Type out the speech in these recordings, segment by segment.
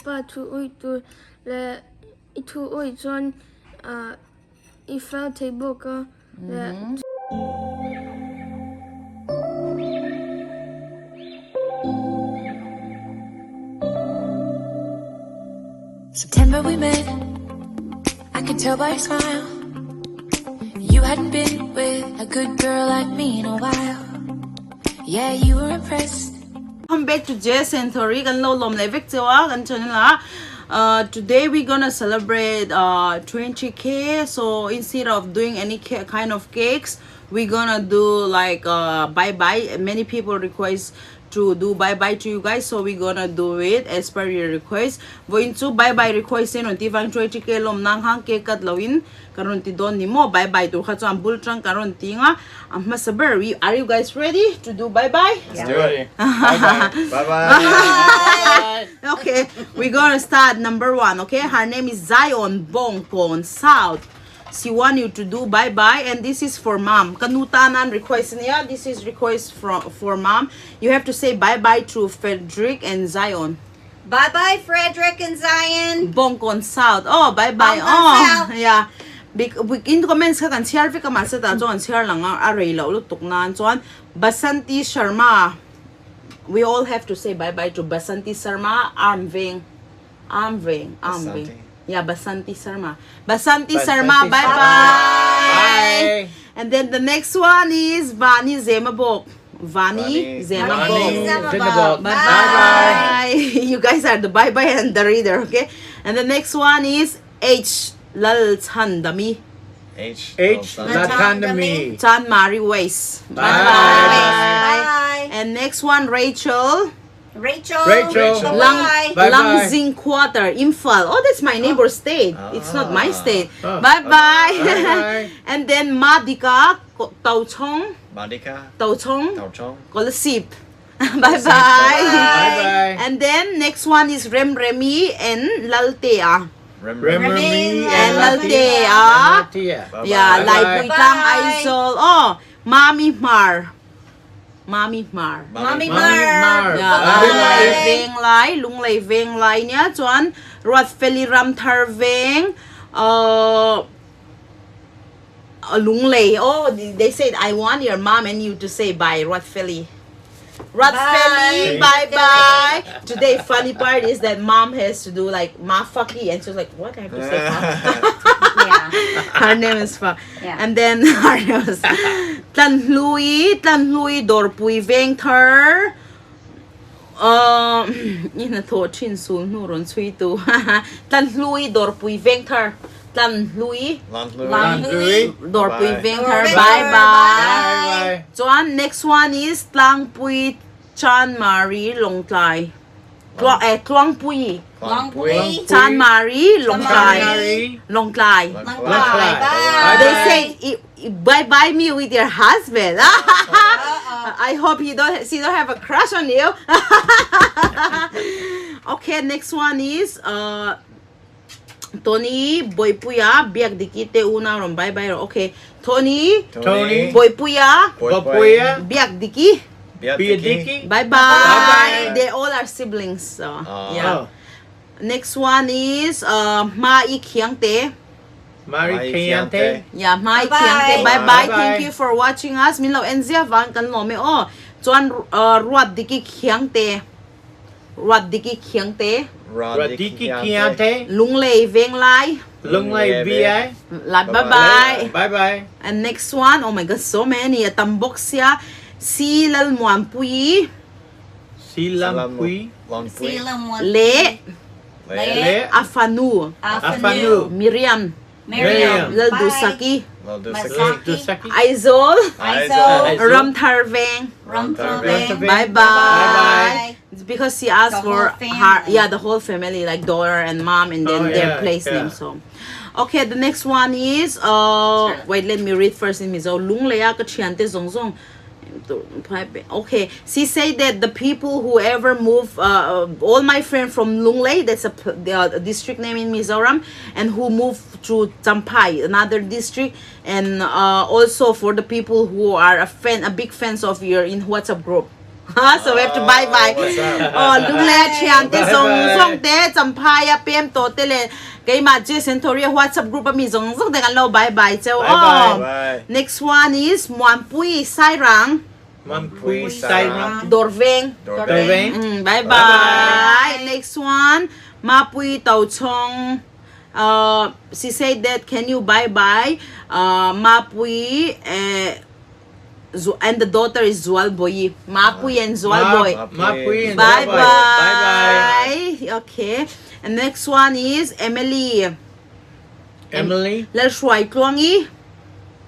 Pa thu ui tur leh i thu ui chuan i fel thei bawk a leh. September we met I could tell by your smile You hadn't been with a good girl like me in a while Yeah you were impressed Come back to Jess and Tori kan lo lawm leh vek cheu a kan channel ah uh, today we gonna celebrate uh, 20k so instead of doing any kind of cakes we gonna do like uh, bye bye many people request to do bye bye to you guys so we gonna do it as per your request voin chu bye bye request in rawn ti vang 20k lawm nang hang cake cut lo in ka rawn ti dawn ni maw bye bye tur kha chuan bul tang ka rawn ti nga a hmasa ber we are you guys ready to do bye bye Let's do it. Bye bye. Bye bye. Okay, we gonna start number one. Okay, her name is Zion Bongkon South. She want you to do bye bye, and this is for mom. Kanutanan request niya. This is request from for mom. You have to say bye bye to Frederick and Zion. Bye bye, Frederick and Zion. Bongkon South. Oh, bye bye. Bongkon Oh, South. yeah. Big in comments kha kan chhiar vek a mahse tah chuan an chhiar lang a a rei loh lutuk nan chuan Basanti Sharma we all have to say bye bye to Basanti Sharma Arm Veng Arm Veng Arm Veng Basanti. yeah Basanti Sharma Basanti Basanti Sharma bye Sharma. bye Bye. and then the next one is Vani Zemabok Vani Vani. Zemabok Vani Zemabok. Zemabok. Bye Bye. bye. You guys are the bye bye and the reader, okay? And the next one is H Lal Chandami. H. H. Latandami. Latandami. Chan Mari Weiss. Bye Bye. bye. Bye. And next one, Rachel. Rachel. Rachel. Bye. Lang Bye bye. Langzing Quarter, Imphal. Oh, that's my neighbor state. It's not my state. Ah. Bye bye. Bye bye. And then Madika Tao Chong. Madika. Tao Chong. Tao Chong. Kolasip. Bye bye. Bye bye. And then next one is Rem Remy and Laltea. Rem Rem Rem. Remy And and Laltea. Latia. Bye Yeah, bye. Lai Bye-bye. Pui Tlang Bye. Aizawl. Oh, Mami Mar. Mami Mar. Mommy Mommy Mar. Mar. Yeah, Bye. Lunglei Veng Lai, Lunglei Veng Lai nia chuan Ruatfeli Ramthar Veng uh Lunglei. Oh, they said I want your mom and you to say bye, Ruatfeli. Ruatfeli, bye bye. Today, funny part is that mom has to do like ma fucky, and she was like, "What I have to say?" Fa? Yeah. Her name is Fa. Yeah. And then her name is Tlan Hlui, Tlan Hlui Dorpui Veng Thar. In a tho chin sul nu ron chui tu. Tlan Hlui Dorpui Veng Thar. Tlan Hlui Lan Hlui. Lan Hlui. Dorpui Bye. Veng Thar. Bye. Bye bye. Bye bye. Chuan next one is Tlangpui Chan Mari Longtlai. Tluang eh Tluangpui Long Pui. Chan Mari Longtlai. Mari. Longtlai. Bye. Bye. They say bye bye me with your husband. I hope he don't she don't have a crush on you. Okay, next one is Tony Boypuya Biak Diki te una rom bye bye. Okay, Tony Tony. Boypuya Bopuya. Biak Diki Biadiki. bye bye. Bye-bye. They all are siblings. So yeah. Oh. Next one is Mai Khiangte. Mari Kiante. Yeah, Mai Bye-bye. Khiangte. Bye bye. Bye-bye. Thank you for watching us. Min lo enzia van kan lo me oh. Chuan Ruat Diki Khiangte. Ruat Diki Khiangte. Radiki Kiante. Lunglei Veng Lai. Lunglei VI. La bye bye. Bye bye. And next one, oh my god, so many. Tambok sia Si Lal Muan Pui Silam Pui. Long Pui. Silam one. Le Le. Le. Afanu Afanu. Miriam Miriam. Lal Bye. Dusaki Laldusaki. Dusaki. Aizol Aizawl. Aizawl. Ramthar Veng. Ramthar Bye bye. Bye-bye. It's because she asked The for whole her, family. yeah, the whole family, like daughter and mom, and then Oh, their yeah, place yeah. name. So, okay, the next one is wait, let me read first in Mizo. Lung leia ka thiante zong zong. Okay, she said that the people who ever move, all my friend from Lunglei, that's a the district name in Mizoram, and who move to Champhai, another district, and also for the people who are a fan, a big fans of your in WhatsApp group. So we have to bye bye. What's up? Oh, lunglei a thian te Bye zawng bye. zawng te Champhai a pem tawh te leh keimah Jason Thoria WhatsApp group a mi zawng zawng te kan lo bye bye cheu Bye aw. bye. Bye. Next one is Muanpui Sairang Muanpui Sairang Dawrveng. Dawrveng. Mm, bye bye. Next one Mapui Tochhawng. Uh, she said that can you bye bye uh, Mapui eh, and the daughter is Zualboy. Mapui and Zualboy. Mapui and Bye Zualboy. bye. Bye bye. Okay. And next one is Emily. Emily. Lalhruai Tluangi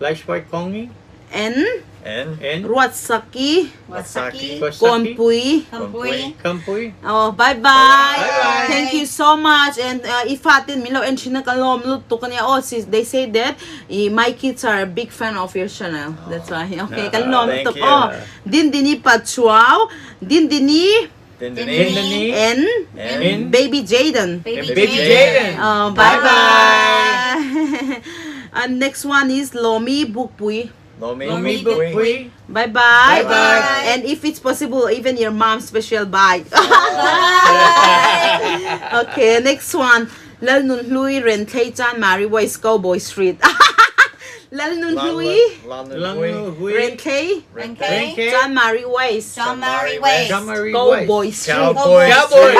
Lalhruai Tluangi. and And And Ruatsaki Wasaki. Kawnpui. Kampui. Kampui. Oh, bye bye. Bye-bye. Thank you so much. And i fatin min lo en thin a ka lawm lutuk ania. Oh, sis, they say that i my kids are a big fan of your channel. That's why. Okay, kan lawm Thank lutuk. you. Oh, Dindini Pachuau, Dindini Dindini. Dindini. and And baby Jaden. Baby, Baby Jaden. Oh, bye bye. And next one is Lomi Bukpui. Lomi Lomi Bukpui. Bukpui. Bye bye. Bye-bye. And if it's possible, even your mom special bye. Okay, next one. Lal Nun Hlui Ren Thlei Chan Mari West Cowboy Street. Lal Nun Hlui Lal Nun Hlui. Ren Thlei Renke. Renke. Chan Mari West John Mary West. John Mary Cowboy Street. Cowboy. Cowboy.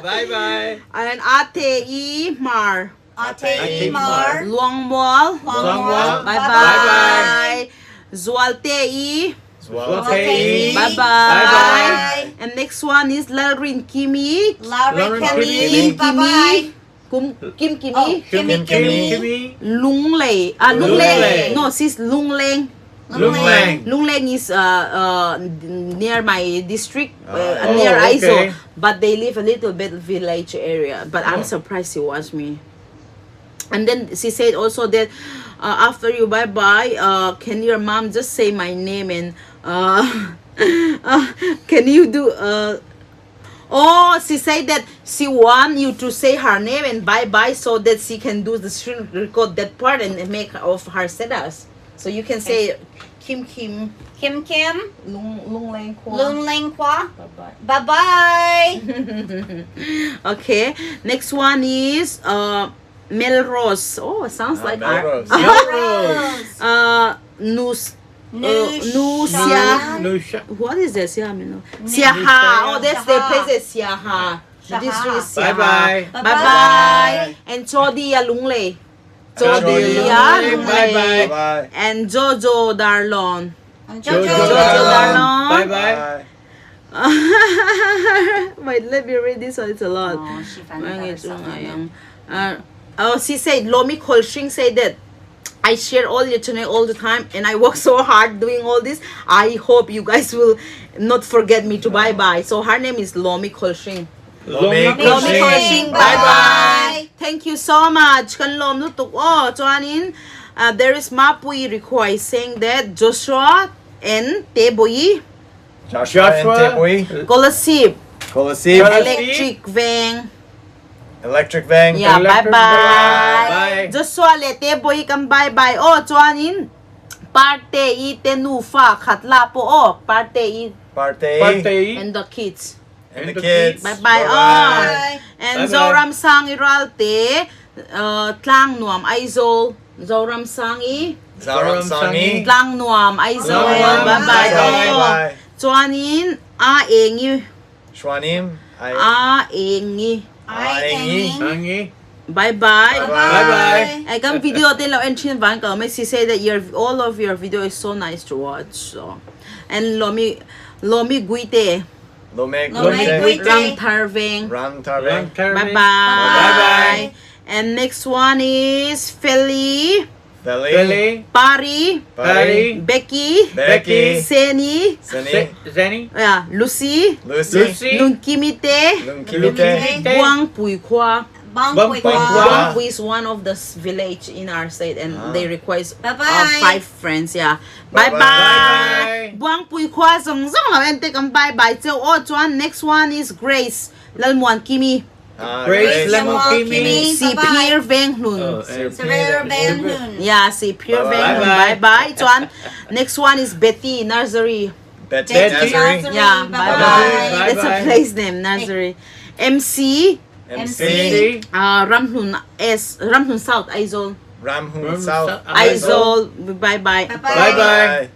Bye bye. And Ate E Mar Ate Mar. Luang Mual. Luang Mual. Bye Bye bye. Zualte E. Zualte. Bye bye. Bye-bye. And next one is Lalrin Kimi. Lauren Lauren Kimi. Kim Bye bye. Kimi. Kum Kim Kimi. Oh, Kimmy Kim Kimmy. Kimmy. Lunglei. Ah, Lunglei. Lunglei. No, sis Lungleng. Lungleng. Lungleng is near my district, Ah, near Oh, okay. Aizawl, but they live a little bit village area. But I'm surprised she watched me. And then she said also that after you bye bye, can your mom just say my name and can you do? Oh, she said that she want you to say her name and bye bye so that she can do the screen record that part and make of her status. So you can say Kim Kim Kim Kim. Lung Lung Leng Kwa. Lung Leng Kwa. Bye bye. Bye bye. Okay. Next one is Melrose. Oh, sounds like Melrose. Melrose. Nus Nusha. Nusha. What is that? Siaha. Siaha. Oh, that's the place is Siaha. The district is Siaha. Bye Bye bye. And Chodia Lunglei. Chodia Lunglei. Bye Lunglei. bye. Bye. And Jojo Darlon. Jojo. Jojo Darlon. Bye bye. Wait, let me read this one. It's a lot. Oh, she finally got herself. Oh, she said, Lomi Kolshing said that I share all your channel all the time and I work so hard doing all this. I hope you guys will not forget me to bye bye. So her name is Lomi Kolshing. Lomi Lomi Kolshing. Kolshing, bye bye. Thank you so much. Kan lom lutuk. Oh, chuanin there is Mapui request saying that Joshua and Teboi Joshua and Joshua. Tebui. Kolasib Kolasib. Electric Veng. Electric Veng. Yeah, bye Electric bye. Bye. Joshua le Teboi kam bye bye. Oh, chuanin parte i te nu fa khatla po oh parte i Parte. Parte. and the kids. And the kids. Bye bye. Oh. And Bye-bye. Zoram Sang Iralte Tlang Nuam Aizawl. Zoram Sang i Zoram Sangi. Tlang Nuam Aizawl. Nuam. Bye bye. Bye Oh. bye. Chuanin a engi Shwanim. I. a engi. Aingi. Angi. Bye bye. Bye bye. I kan video te lo en chin van ka me she say that your all of your video is so nice to watch. So and Lomi Lomi Guite Lome Lome Guite. Guite. Ram Tarveng. Ram Tarveng. Bye bye. Bye-bye. And next one is Feli, Feli. Billy. Pari, Pari. Becky, Becky. Seni, Seni. Zenny. yeah, Lucy, Lucy. Lucy. Nungkimite, Lungkimite. Guang Pui Kwa. Bang Bang Pui Pui Kwa. Kwa. Guang Pui is one of the village in our state, and they request Bye-bye. 5 friends. Yeah, bye Bye-bye. bye. Guang Pui Kwa zong zong lo en take bye bye. So oh, chuan next one is Grace Lalmuan Kimi. Grace Grace. Lemon Lemon Kimi. Kimi. Si Bye-bye. Pier Veng Hlun. Oh, Severe Van Hoon. Yeah, si Pier Bye-bye. Veng Hlun. Bye bye. Chuan next one is Betty Nursery. Betty Betty Betty. Nazari. Yeah, bye bye. Bye That's a bye. place name, Nazari. MC MC. Ramhlun S Ramhlun South Aizawl. Ramhun South. Aizawl. Bye bye. Bye bye.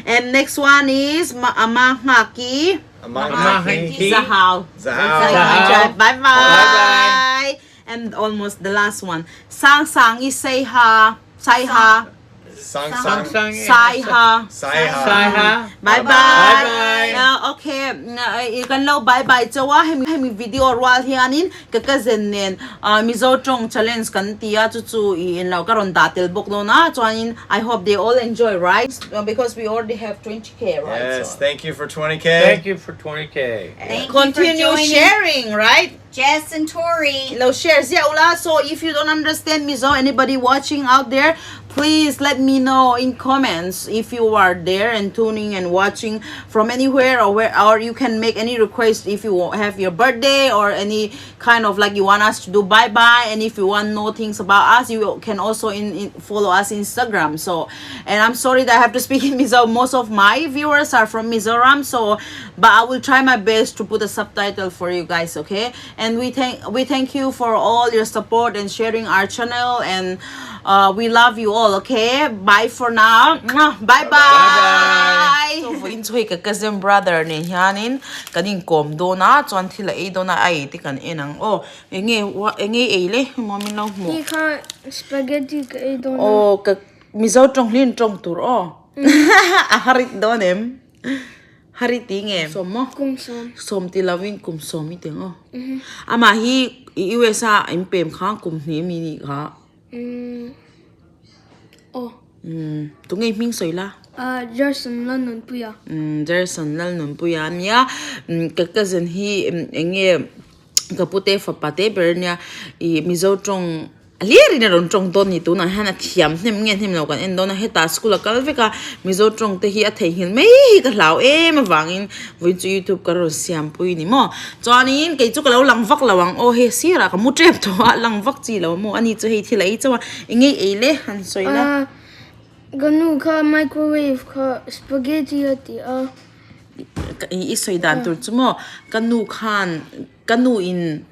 And next one is Amahaki Amahaki. Zahau. Zahau. Zahau. Bye bye. Bye-bye. And almost the last one. Sang Sang is say ha. Sai ha. Sang Sang Sang. Sang. Sai ha. Sai Ha. Sai Ha. Bye bye. Bye bye. Okay, you can know bye bye chawa hemi hemi video rual hianin ka cousin nen Mizo tong challenge kan tia chu chu i in lo ka ron da tel bok no na chuanin I hope they all enjoy right because we already have 20k right Yes, so thank you for 20K. Thank you for 20K. Thank continue you for joining sharing right Jess and Tori. Lo share zia ula so if you don't understand Mizo anybody watching out there please let me know in comments if you are there and tuning and watching from anywhere or where or you can make any request if you have your birthday or any kind of like you want us to do bye bye and if you want know things about us you can also in, in follow us Instagram so and I'm sorry that I have to speak in Mizo most of my viewers are from Mizoram so but I will try my best to put a subtitle for you guys okay and we thank we thank you for all your support and sharing our channel and uh, we love you all okay bye for now Mwah. bye bye so for in choi ka cousin brother ne hianin kanin kom dona chuan thil a ei dona ai ti kan enang o enge wa enge ei le momin lo hmu Hi kha spaghetti ka ei dawn a. o ka mizo tawng hlin tawng tur aw a harit dawn em harit ti nge sawm maw Kum sawm. Sawm ti lovin kum sawm i teng aw amah hi US a in pem kha kum hnih mi nih kha Aw. Tunge hming sawi la. Jerson Lalnunpuia. Jerson Lalnunpuia ania ka cousin hi enge ka pute fapa te ber ania ih Mizo tawng a hlir in a rawn tawng dawn a ni tunah hian a thiam hnem nge hnem lo kan en dawn a hetah school a kal vek a Mizo tawng te hi a theihnghilh mai hi ka hlau em avangin vawiin chu youtube ka rawn siam pui a ni maw chuanin kei chu ka lo lang vak lo ang aw hei sirah ka mu tep tawh a lang vak chi lo maw ani chu hei thil a ei chauh a eng ei ei le han sawi la. Ka nu kha microwave kha spaghetti a ti a. I sawi dan tur chu maw ka nu khan ka nu in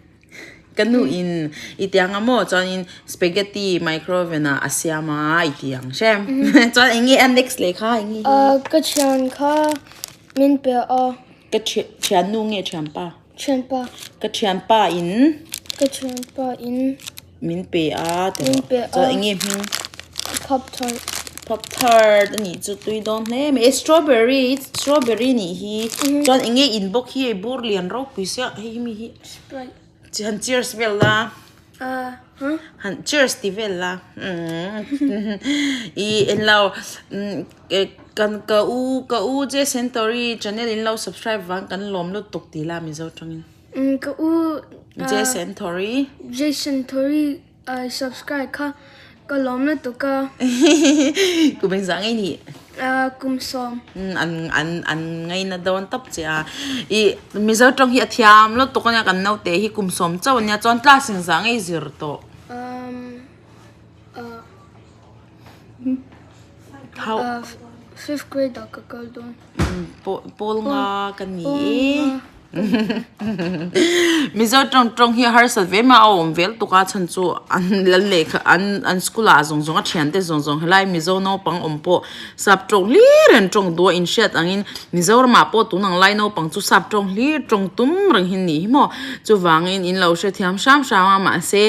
Ka nu in i tiang a maw chuanin spaghetti micro oven ah a siam a i ti ang hrem chuan eng nge a next leh kha eng nge hi Ka thian kha min pe a. Ka thian nu nge thian pa? Thian pa. Ka thian pa in. Ka thian pa in. Min pe a ti Min pe a. Chuan eng nge hming? Pop tart. Pop tart a nih chu tui dawn hle mai e strawberry strawberry nih hi chuan eng nge in bawk hi ei bur lian ropui sia hei hi mi hi. Sprite. Han cheers vel la. Huh? Han cheers ti vel la. I en lo kan ka u ka u je Centauri channel in lo subscribe vang kan lawm lutuk ti la Mizo tangin. Ka u Je Centauri. Je Centauri subscribe kha ka lawm lutuk a. Kum engzah ngei nih? Kum sawm. An an an ngaina dawn tawp che a. I Mizo tawng hi a thiam lutuk ania kan naute hi kum sawm chauh ania chuan class engzah ngei zir tawh. How Fifth grade ah ka kal dawn. Pawl nga ka ni e. Mizo tawng tawng hi a harsat ve mai a awm vel tuk a chhan chu an lal lehkha an an school ah zawng zawng a thian te zawng zawng helai Mizo naupang awm pawh sap tawng hlir an tawng duh a inhriat angin Mizoram ah pawh tun ang lai naupang chu sap tawng hlir tawng tum reng hi ni hi maw chuvangin in lo hrethiam hram hram a mahse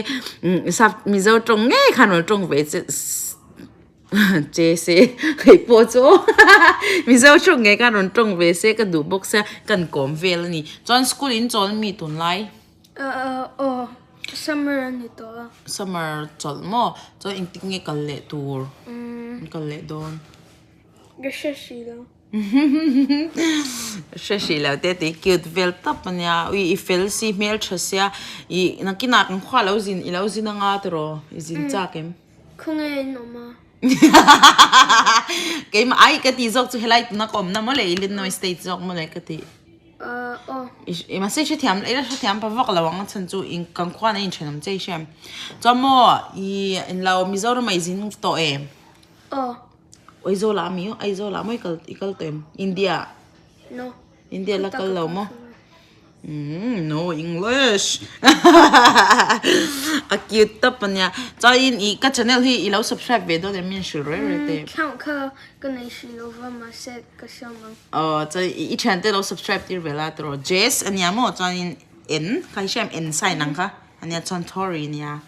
sap Mizo tawng ngei khan rawn tawng ve che. Che se hei pawh chu Mizo tawng ngei khan rawn tawng ve se ka duh bawk sia kan kawm vel a ni chuan school in chawl mi tunlai Aw summer a ni tawh a Summer chawlh maw chuan engtik nge kal leh tur kal leh dawn Ka hre hrih lo. Hre hrih lo te tih cute vel tawp a nia ui i fel si hmel tha sia ih nakinah kan khua lo zin i lo zin anga tiraw i zin chak em. Khawnge in awm a? Keimah ai ka tih zawk chu helai tuna ka awmna mawle Illinois state zawk mawle ka tih. Aw. I mahse i hrethiam ila hrethiam pa vak lo ang a chhan chu in kan khuan a inthenawm che i hriam. Chuan maw i inlo Mizoram ah i zin tawh em? Aw. Aizawl ah ami Aizawl ah maw i kal i kal tawh em India ah No. India la kal lo maw umm no English a cute tawp ania chuanin ih ka channel hi i lo subscribe ve dawn em min hrilh reng reng teh Count kha ka nei hrih lo va mahse ka hriam ang. Aw chuan i thiante lo subscribe tir ve la tiraw Jess ania maw chuanin N kha i hriam N sign ang kha ania chuan Thory ania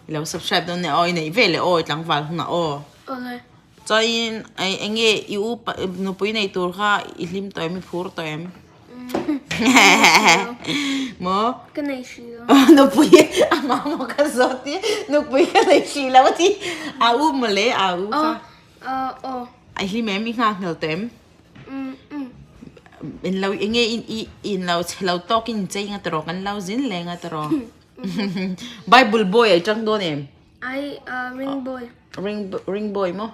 i lo subscribe dawn nia aw i neih ve leh aw i tlangval hunah aw. Awle. Chuanin eng nge i u nupui nei tur kha i hlim tawh em i phur tawh em? Maw? Ka nei hrih lo. Nupui a mah maw ka zawt i nupui ka nei hrih lo a ti. A u mawle a u kha. Aw. I hlim em i nghak nghal tawh em? In lo eng nge i in lo chhe lo tawk in chei nga tawh kan lo zin leh nga tawh. Bible boy ai tang dawn em? Ai ring boy. Ring ring boy maw?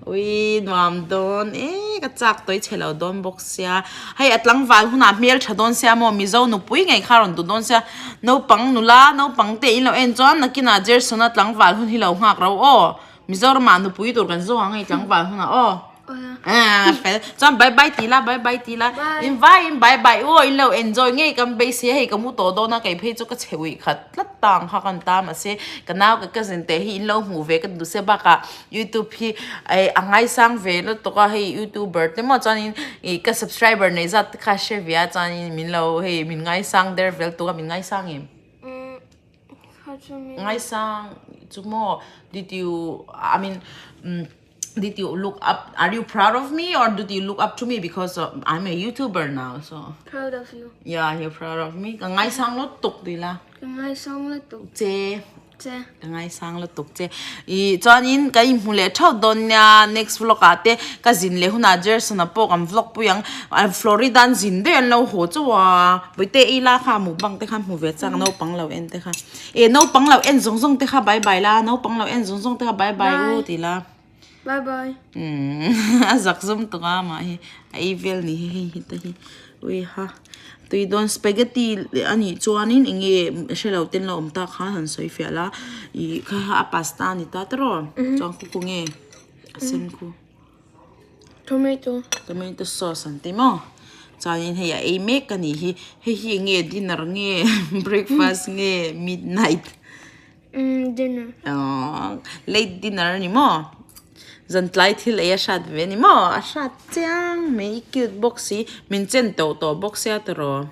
Ui nuam dawn e ka chak tawi chhe lo dawn bawk sia. Hei a tlangval hunah hmel tha dawn sia maw Mizo nupui ngei kha rawn duh dawn sia. Naupang nula naupang te in lo en chuan nakinah Jersona tlangval hun hi lo nghak ro aw. Mizoramah nupui tur kan zawng ang hei tlangval hunah aw. Ah fel chuan bye bye ti la bye bye ti la in vai in bye bye aw in lo enjoy ngei kan beisei a hei ka mu tawh dawn a kei phei chu ka chhe uih khat tlat ta ang kha kan ta mahse ka nau ka cousin te hi in lo hmuh ve ka duh se bakah youtube hi eh a ngaisang ve lutuk a hei youtuber te maw chuanin ih ka subscriber nei zat te kha hre ve a chuanin min lo hei min ngaisang der vel tuk a min ngaisang em. Ngaisang chu maw did you I mean did you look up are you proud of me or did you look up to me because I'm a youtuber now so Proud of you. Yeah you're proud of me ka ngaisang lutuk ti la. Ka ngaisang lutuk. Che. Che. Ka ngaisang lutuk che. I chuanin ka inhmu leh theuh dawn nia next vlog ah te ka zin leh hunah Jerson-a pawh kan vlog pui ang. Florida an zin daih an lo haw chauh a Puite ei la kha mukbang te kha hmu ve chak naupang lo en te kha. E naupang lo en zawng zawng te kha bye bye la naupang lo en zawng zawng te kha bye bye u ti la. Bye bye. Umm a zak zum tuk a mah hi a ei vel ni hi hei hi te hi ui ha tui dawn spaghetti leh a nih chuanin eng nge hre lo ten lo awm ta khan han sawi fiah la ih kha kha a pasta a ni ta tiraw chuan khu khu nge a sen khu tomato tomato sauce an ti maw chuanin hei a ei mek a nih hi hei hi eng nge dinner nge breakfast nge midnight. Umm dinner. Aww late dinner a ni maw? Zan tlai thil ei a hrat ve a ni maw? A hrat chiang mai i cute bawk si min chen tawh tawh bawk sia tiraw.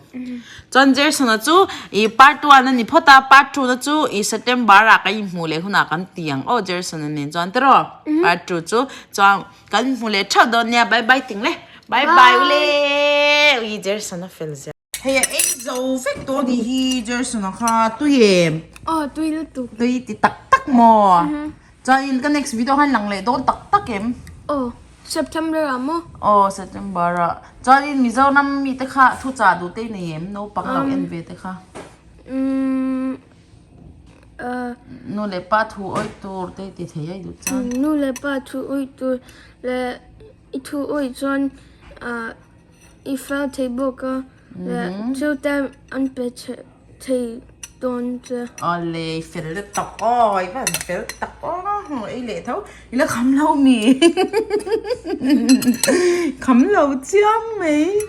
Chuan Jerson-a chu ih part one a ni phawt a part two na chu ih September ah kan inhmuh leh hunah kan ti ang aw Jerson-a nen chuan tiraw part two chu chuan kan inhmu leh theuh dawn nia bye bye ting le bye bye ule ui Jerson-a fel zia. Hei a ei zo vek tawh anih hi Jerson-a kha tui em? Aw tui lutuk. Tui ti tak tak maw? Chuanin ka next video khan lang leh dawn tak tak em? Aw September ah maw? Aw September ah. Chuanin Mizoram mi te kha thu chah duh te i nei em? Naupang lo en ve te kha. Umm ah. Nu leh pa thu awih tur te ti thei a i duh chuan. Nu leh pa thu awih tur leh i thu awih chuan ah. I fel thei bawk a, thil te an pe thei dawn che. Awle i fel le tak aw, i va han fel tak aw, ei leh tho, i la kham lo mi, kham lo chiang mai.